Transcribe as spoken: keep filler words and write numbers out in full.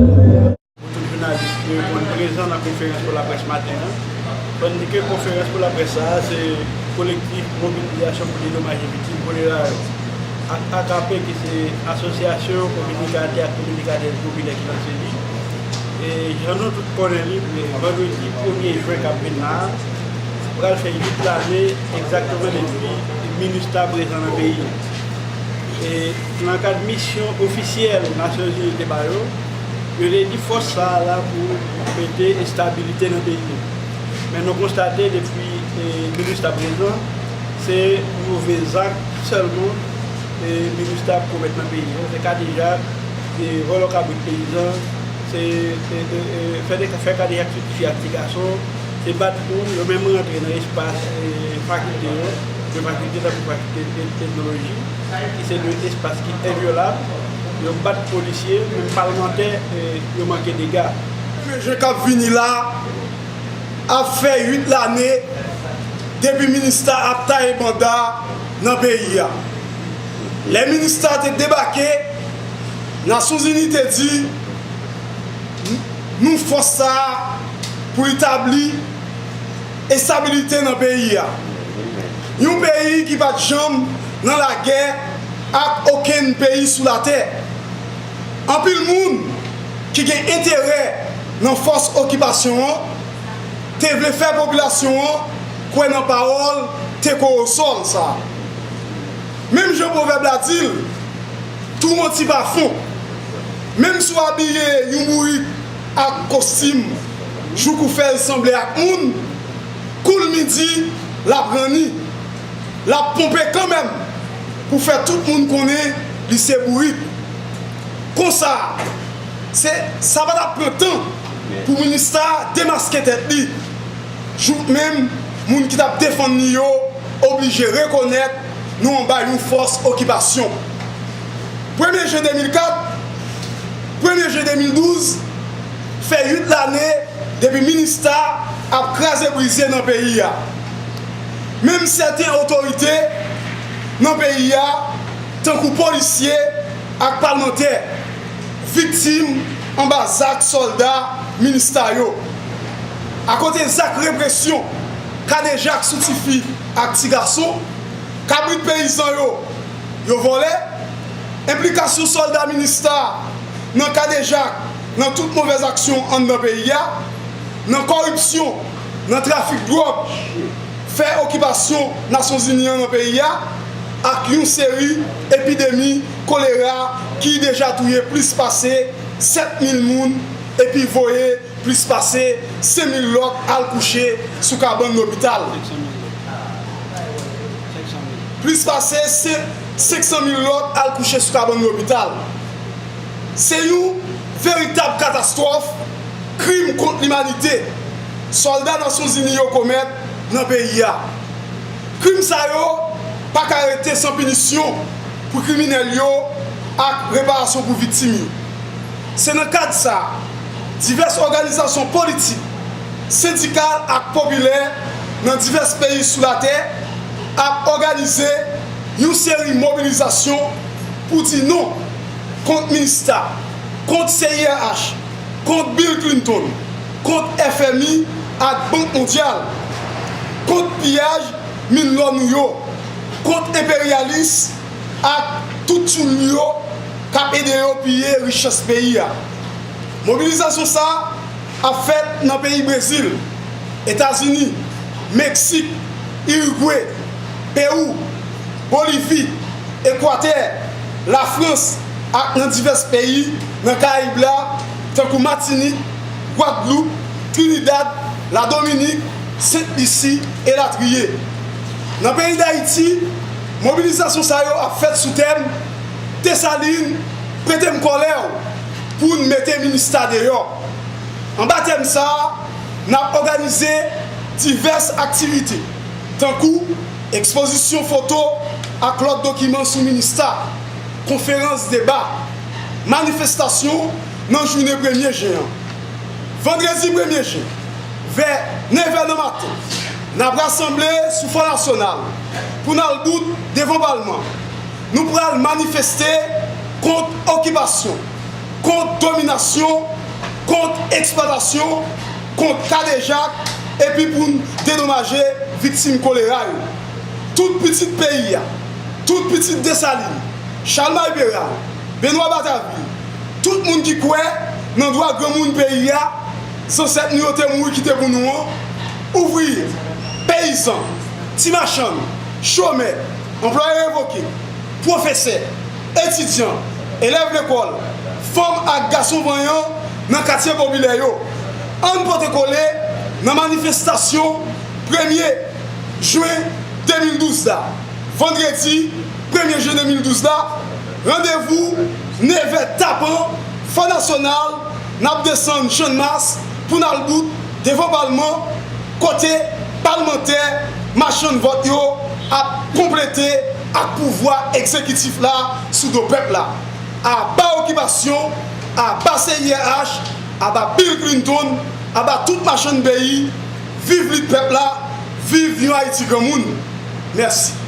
Pou tout jounalis ki reponn prezan nan konferans pou laprès maten an, fò n di ke konferans pou laprès sa a, se Kolektif Mobilizasyon pou Dedomaje Viktim Kolera yo ak A K P, ki se Asosyasyon Kominikatè ak Kominikatèz Popilè, ki lanse li. E jan nou tout konnen li, vandredi premye jen k ap vin la a, pral fè uit lane egzakteman depi MINUSTAH prezan nan peyi a. E nan kad misyon ofisyèl Nasyonzini te ba yo, yo te di fòs sa a la pou mete estabilite nan peyi a. Men nou konstate depi, e, MINUSTAH prezan, se move zak sèlman, e, MINUSTAH ap komèt nan peyi a. Se kadejak, e, vòlò kabrit peyizan, se, e, e, e, fè de, fè kadejak sou tifi ak ti gason, se bat moun, yo menm rantre nan espas, e, fakilte yo, de fakilte tankou fakilte de etnoloji, ki se de espas ki envyolab, yo bat polisye, menm palmantè, e, yo manke dega. Premye jen k ap vini la ap fè uit lane depi MINUSTAH ap taye banda nan peyi a. Lè MINUSTAH te debake, Nasyonzini te di, nou fòs sa a pou li tabli estabilite nan peyi a. Yon peyi ki pa t janm nan lagè ak okenn peyi sou latè. Anpil moun ki gen enterè nan fòs okipasyon an te vle fè popilasyon an kwè nan pawòl te kowosòl sa a. Menm jan pwovèb la di l, tou manti pa fon. Menm si w abiye yon bourik ak kostim jouk ou fè l sanble ak moun, kou l midi, l ap ranni. L ap ponpe kanmenm pou fè tout moun konnen li se bourik. Konsa, se, sa pa t ap pran tan pou MINUSTAH demaske tèt li. Jouk menm moun ki t ap defann li yo oblije rekonèt nou anba yon fòs okipasyon. Premye jen de mil kat, premye jen de mil douz, fè uit lane depi MINUSTAH ap kraze brize nan peyi a. Menm sèten otorite nan peyi a, tankou polisye ak palmantè, viktim anba zak sòlda MINUSTAH yo. Akote zak represyon, kadejak sou tifi ak ti gason, kabrit peyizan yo, yo vòlè, enplikasyon sòlda MINUSTAH nan kadejak, nan tout movèz aksyon anndan peyi a, nan kòripsyon, nan trafik dwòg, fè okipasyon Nasyonzini an nan peyi a, ak yon seri epidemi kolera ki deja touye plis pase sèt mil moun epi voye plis pase senk mil lòt al kouche sou kabann lopital. Plis pase senk san mil lòt al kouche sou kabann lopital. Se yon veritab katastwòf, krim kont limanite sòlda Nasyonzini yo komèt nan peyi a. Krim sa yo pa ka rete san pinisyon pou kriminèl yo ak reparasyon pou viktim yo. Se nan kad sa a, divès òganizasyon politik, sendikal ak popilè nan divès peyi sou latè ap òganize yon seri mobilizasyon pou di non kont MINUSTAH, kont C I R H, kont Bill Clinton, kont F M I ak Bank Mondyal, kont piyaj min lò nou yo, kont enperyalis ak tout tchoul li yo k ap ede yo piye richès peyi a. Mobilizasyon sa a ap fèt nan peyi Brezil, Etazini, Meksik, Irigwe, Pewou, Bolivi, Ekwatè, Lafrans ak nan divès peyi nan Karayib la, tankou Matinik, Gwadloup, Trinidad, Ladominik, Sent Lisi, elatriye. Nan peyi Dayiti, mobilizasyon sa yo ap fèt sou tèm Desalin, prete m kòlè w pou n mete MINUSTAH deyò. Anba tèm sa a, n ap òganize divès aktivite, tankou ekspozisyon foto ak lòt dokiman sou MINUSTAH, konferans deba, manifestasyon nan jounen premye jen an. Vandredi premye jen, vè nevè nan maten, n ap rasanble sou Fò Nasyonal pou n al bout devan palman. Nou pral manifeste kont okipasyon. kont dominasyon, kont eksplwatasyon, kont kadejak, epi pou n dedomaje viktim kolera yo. Tout pitit peyi a, tout pitit Desalin, Chalmay Peral, Benwa Batavil, tout moun ki kwè nan dwa granmoun peyi a, zansèt nou yo te mouri kite pou nou an, ouvriye, peyizan, ti machann, chomè, anplwaye revoke, pwofesè, etidyan, elèv lekòl, fanm ak gason vanyan nan katye popilè yo. Ann pote kole nan manifestasyon premye jen de mil douz la, vandredi premye jen de mil douz la, randevou nevè tapan, Fò Nasyonal, n ap desann Channmas pou n al bout devan palman, kote palmantè machann vòt yo ap konplete ak pouvwa egzekitif la sou do pèp la. Aba okipasyon, aba C I R H, aba Bill Clinton, aba tout machann peyi, viv lit pèp la, viv yon Ayiti granmoun. Mèsi.